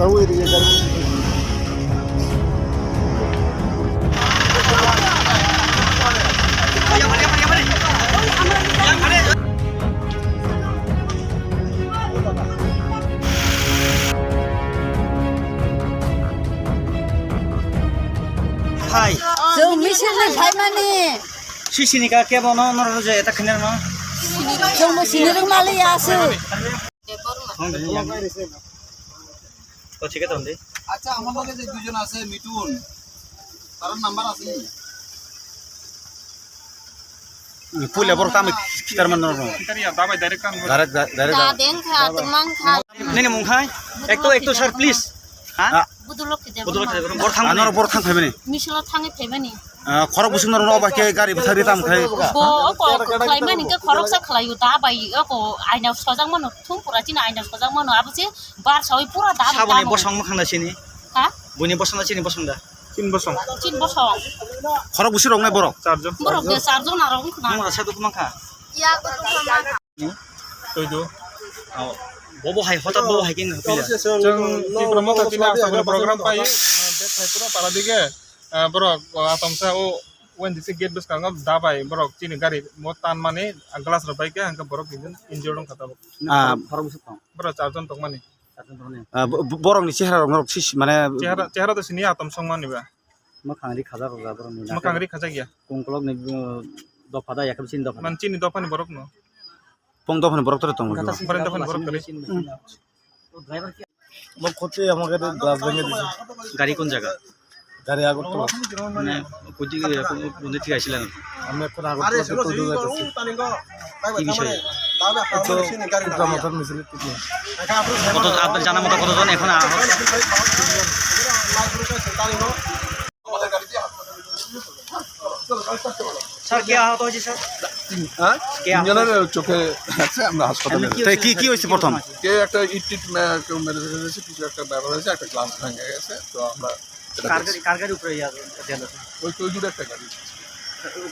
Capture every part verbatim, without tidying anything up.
Hai. Chwng misil ni phaimani. Sisini ka kebo no, no, je eta khene no. Chwng bo sini rwng mali ya se. তো ঠিক আছে, হন্দি। আচ্ছা, আমার লগে যে দুইজন আছে, মিঠুন, তার নাম্বার আছে নি? পুলে বড় কামে কিতার মান ধরো। কিতার ইয়া, দাবাই direct কাম করে। Direct, direct. Da deng kha, tumang kha. নেই, নেই, মুং খাই। একটু, একটু, স্যার, প্লিজ। হ্যাঁ? বুদুলক খেতে বুদুলক খেতে বড় থাং আনোর বড় থাং খাইবে নি? মিশলো থাঙে খাইবে নি? Ah, khorok bwswk norok no bai khe gari bwthai ri tam khai. Bo, o ko, ko khlai mani khe khoroksa khlai o, da bai, o ko, aina sojak mano, thum pura chini aina sojak mano, abo se bar sawi pura da bai. Saboni tamo. Bosong mwkhang da chini? Ha? Buni bosong da chini bosong da? Chin bosong. Chin bosong. Khorok bwswk rok nai borok? Charjon. Borok de charjon aro wngkha na. Nang rasa duk mangkha? Ya, ko duk mangkha. Tui do. Oh, bobo hai, hotat bobo hai keng hapila. Chwng Tipra Motha tini asaboni program pai, bek hai pura para dige, ah, borok, ah, atomsa o O N G C gate bwskango dabai borok chini gari mo tan mani, ah, glass rok bai khe hwnkhe borok injure wngkha tabuk. Ah, borok charjon tongmani. Ah, bo-, bo-, borokni chehara rok norok sis mane chehara, chehara to sini atom songmani ba. Mwkhang ri khajak rok borokni. Mwkhang ri khajak ya. Kungkolok ni, uh, dopha da yakhe chini dopha. Man chini dopha ni borok no. Pong dopha ni borok tore tongo. Pong dopha ni borok tore. Driver কি? Mo khoti amage glass bhenge dise. গাড়ি কোন জায়গা? গাড়ি আগরতলা। মানে কোন দিকে, কোন, কোন দিক থেকে আসছিলেন? আমি এখন আগরতলা থেকে তৈরি হয়ে যাচ্ছি। কি বিষয়ে? এই তো টিপরা মথার মিছিলে টিপরা। কত, আপনার জানা মতো কতজন এখন আহত? স্যার, কে আহত হয়েছে, স্যার? হ্যাঁ? কে আহত তিনজনের হয়েছে? চোখে আছে, আমরা হাসপাতালে এমনি কি তাই হয়েছে? কি, কি হয়েছে প্রথম? কে একটা ইট টিট মে-, কেউ মেরে ফেলে দিয়েছে, কিছু একটা ব্যাপার হয়েছে, একটা গ্লাস ভেঙে গেছে, তো আমরা এটা কার দেখছি। গাড়ি, কার গাড়ির উপরে ইয়া, ইয়া হয়েছে? ওই তো ওই দূরে একটা গাড়ি।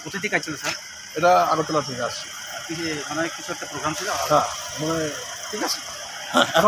কোথা থেকে আসছিল, স্যার? এটা আগরতলা থেকে আসছে। কি যে, মানে, কিছু একটা প্রোগ্রাম ছিল? হ্যাঁ, মানে, ঠিক আছে। হ্যাঁ, এখন